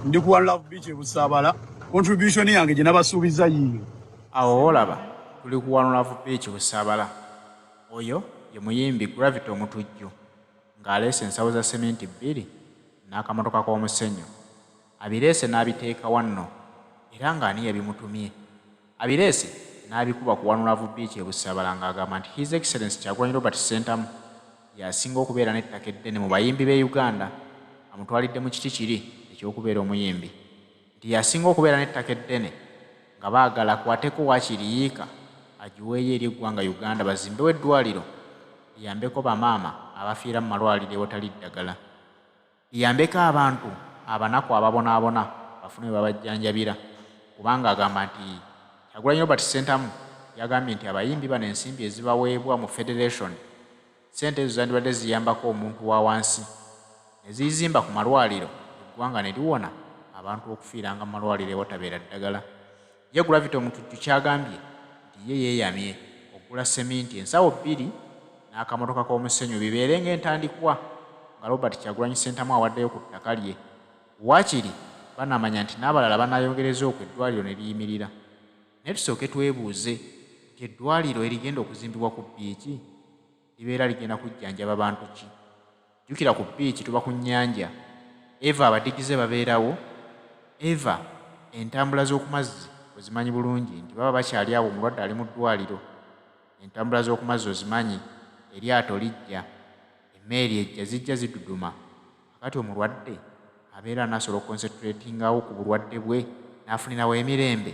Ndi ku One Love Beach e Busaabala, contribution yange gye nabasuubizza yiiyo. Awo w'olaba tuli ku One Love Beach Busaabala. Oyo ye muyimbi Gravity Omutujju ng'aleese ensawo za seminti bbiri n'akamotoka k'omusenyu. Abireese n'abiteeka wanno era ng'ani yabimutumye? Abireese n'abikuba ku One Love Beach e Busabala ng'agamba nti His Excellency Kyagulanyi Robert Ssentamu y'asinga okubeera n'ettaka eddene mu bayimbi b'e Uganda, amutwalidde mu kiti kiri eky'okubeera omuyimbi, nti y'asinga okubeera n'ettaka eddene nga baagala akwateko waakiri yiika agiweeyo eri eggwanga Uganda bazimbewo eddwaaliro liyambeko bamaama abafiira mu malwaliro ewatali ddagala. Liyambeko abantu abanaku ababonaabona bafune we babajjanjabira kubanga agamba nti Kyagulanyi Robert Ssentamu yagambye nti abayimbi bano ensimbi ezibaweebwa mu Federation ssente ezo zandibadde ziyambako omuntu wa wansi ne ziyizimba ku malwaliro eggwanga ne liwona abantu okufiiranga mu malwaliro ewatabeera ddagala. Ye Gravity Omutujju ky'agambye nti ye yeeyamye okugula seminti ensawo bbiri n'akamotoka k'omusenyu bibeere ng'entandikwa nga Robert Kyagulanyi Ssentamu awaddeyo ku ttaka lye waakiri banamanya nti n'abalala banaayongereza okwo eddwaliro ne liyimirira. Naye tusooke twebuuze nti eddwaliro erigenda okuzimbibwa ku bbiici libeera ligenda kujjanjaba bantu ki? Jjukira ku bbiici tuba ku nnyanja, Eva abadigize babeerawo, Eva entambula z'oku mazzi ozimanyi bulungi nti baba bakyali awo omulwadde ali mu ddwaaliro, entambula z'oku mazzi ozimanyi, eryato lijja, emmeeri ejja zijja ziduduma, kaakati omulwadde abeera anaasobola okuconcentratingawo ku bulwadde bwe n'afunirawo emirembe?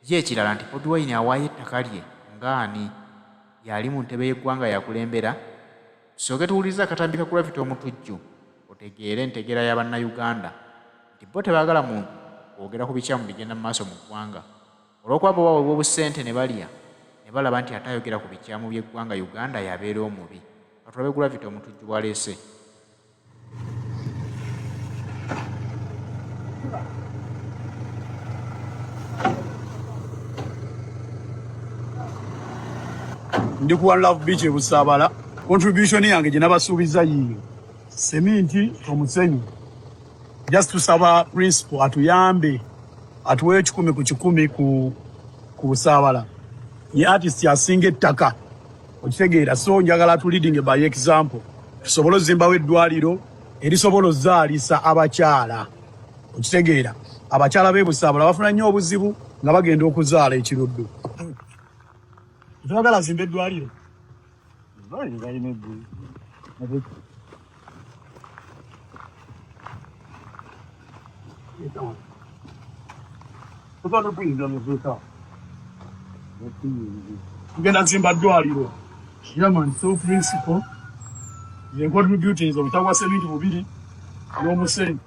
Ye ekirala nti Bobi Wine awaayo ettaka lye nga ani? Y'ali mu ntebe y'eggwanga y'akulembera? Tusooke tuwulirize akatambi ka Gravity Omutujju otegeere entegeera ya Bannayuganda nti bo tebaagala muntu kwogera ku bikyamu bigenda mu maaso mu ggwanga olw'okuba bo baweebwa obusente ne balya ne balaba nti ate ayogera ku bikyamu by'eggwanga Uganda y'abeera omubi. Katulabe Gravity Omutujju bw'aleese. Ndi ku One Love Beach e Busaabala, contribution yange gye nabasuubizza yiiyo, seminti, omusenyu. Just tusaba principal atuyambe atuweeyo 100% ku Busaabala. Ye artist asinga ettaka, okitegeera? So njagala tu leading by example tusobole ozimbawo eddwaliro erisobola ozaalisa abakyala, okitegeera? Abakyala b'e Busaabala bafuna nnyo obuzibu nga bagenda okuzaala ekiruddu. Twagala zimba eddwaliro. Tugenda zimba ddwaliro. Yeah man, so principal ye contributing obutabo bwa seminti bubiri n'omusenyu.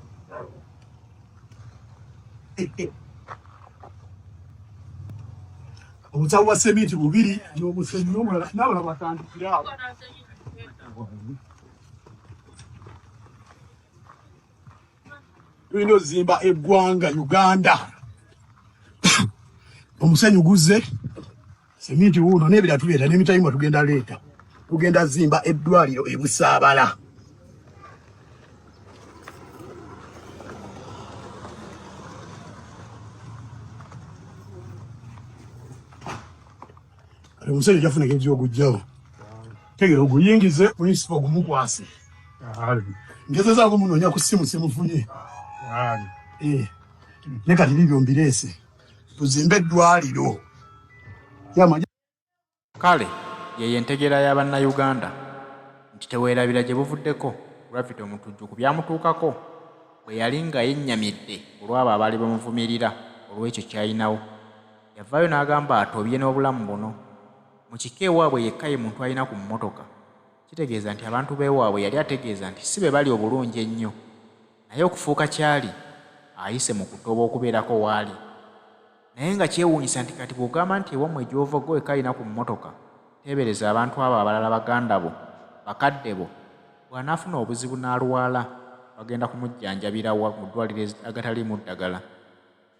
Obutabo bwa seminti bubiri n'omusenyu n'omulala n'abalala batandikire awo. Tulina ozimba eggwanga Uganda. Omusenyu guzze, seminti wuuno n'ebirala tuleeta n'emitayimbwa tugenda leeta. Tugenda zimba eddwaliro e Busaabala. Kati omusajja ojafuna engeri gy'ogujjawo, tegera oguyingize principal gumukwase. Ngezezaako munoonya ku ssimu simufunye. Eh, ne kati bibyo mbireese tuzimbe eddwaliro. Kale yeeyo entegeera ya Bannayuganda nti teweerabira gye buvuddeko Gravity Omutujju ku byamutuukako bwe yali nga yennyamidde olw'abo abaali bamuvumirira olw'ekyo ky'alinawo. Yavaayo n'agamba atobye n'obulamu buno. Mu kika ewaabwe yekka ye muntu alina ku mmotoka. Kitegeeza nti abantu b'ewaabwe yali ategeeza nti si be bali obulungi ennyo naye okufuuka ky'ali ayise mu kutoba okubeerako w'ali. Naye nga kyewuunyisa nti kati bw'ogamba nti ewammwe gy'ova ggwe wekka alina ku mmotoka, teebereza abantu abo abalala baganda bo, bakadde bo, bw'anaafuna obuzibu n'alwala bagenda kumujjanjabira wa mu ddwaaliro agataliimu ddagala?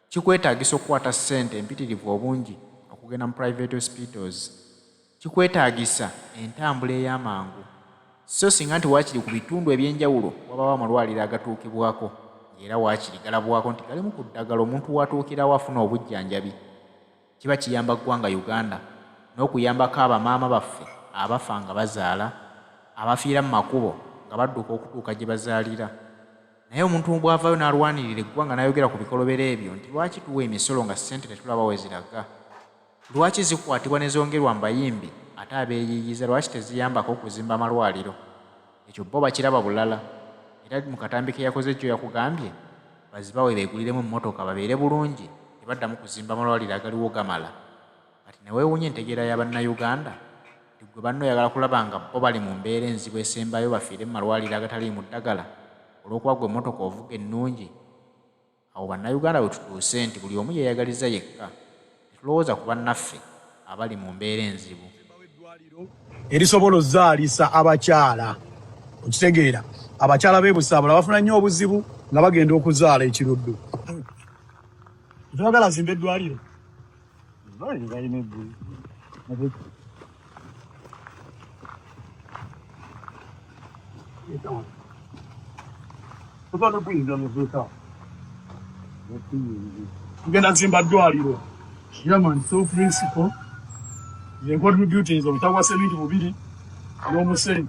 Kikwetaagisa okukwata ssente empitirivu obungi okugenda mu private hospitals. Kikwetaagisa entambula ey'amangu. Sso singa nti waakiri ku bitundu eby'enjawulo wabaawo amalwaliro agatuukibwako ng'era waakiri galabwako nti galimu ku ddagala omuntu w'atuukirawo afuna obujjanjabi, kiba kiyamba ggwanga Uganda n'okuyambako abamaama baffe abafa nga bazaala, abafiira mu makubo nga badduka okutuuka gye bazaalira. Naye omuntu bw'avaayo n'alwanirira eggwanga n'ayogera ku bikolobero ebyo nti lwaki tuwa emisolo nga ssente tetulaba we ziraga? Lwaki zikwatibwa ne zongerwa mu bayimbi ate abeeyiiyiza lwaki teziyambako okuzimba amalwaliro? Ekyo bo bakiraba bulala era mu katambi ke yakoze jjo yakugambye bazibawe beeguliremu emmotoka babeere bulungi tebaddamu kuzimba malwaliro agaliwo gamala. Kati ne weewuunya entegeera ya Bannayuganda nti ggwe banno oyagala kulaba nga bo bali mu mbeera enzibu esembayo bafiire mu malwaliro agataliimu ddagala olw'okuba ggwe emmotoka ovuga ennungi. Awo Bannayuganda we tutuuse nti buli omu yeeyagaliza yekka ne tulowooza ku bannaffe abali mu mbeera enzibu. Erisobola ozaalisa abakyala, okitegeera, abakyala b'e Busaabala bafuna nnyo obuzibu nga bagenda okuzaala ekiruddu. Twagala zimba eddwaliro. Tugenda zimba ddwaliro. Yeah man, so principal. Ye contributing obutagwa seminti bubiri n'omusenyu.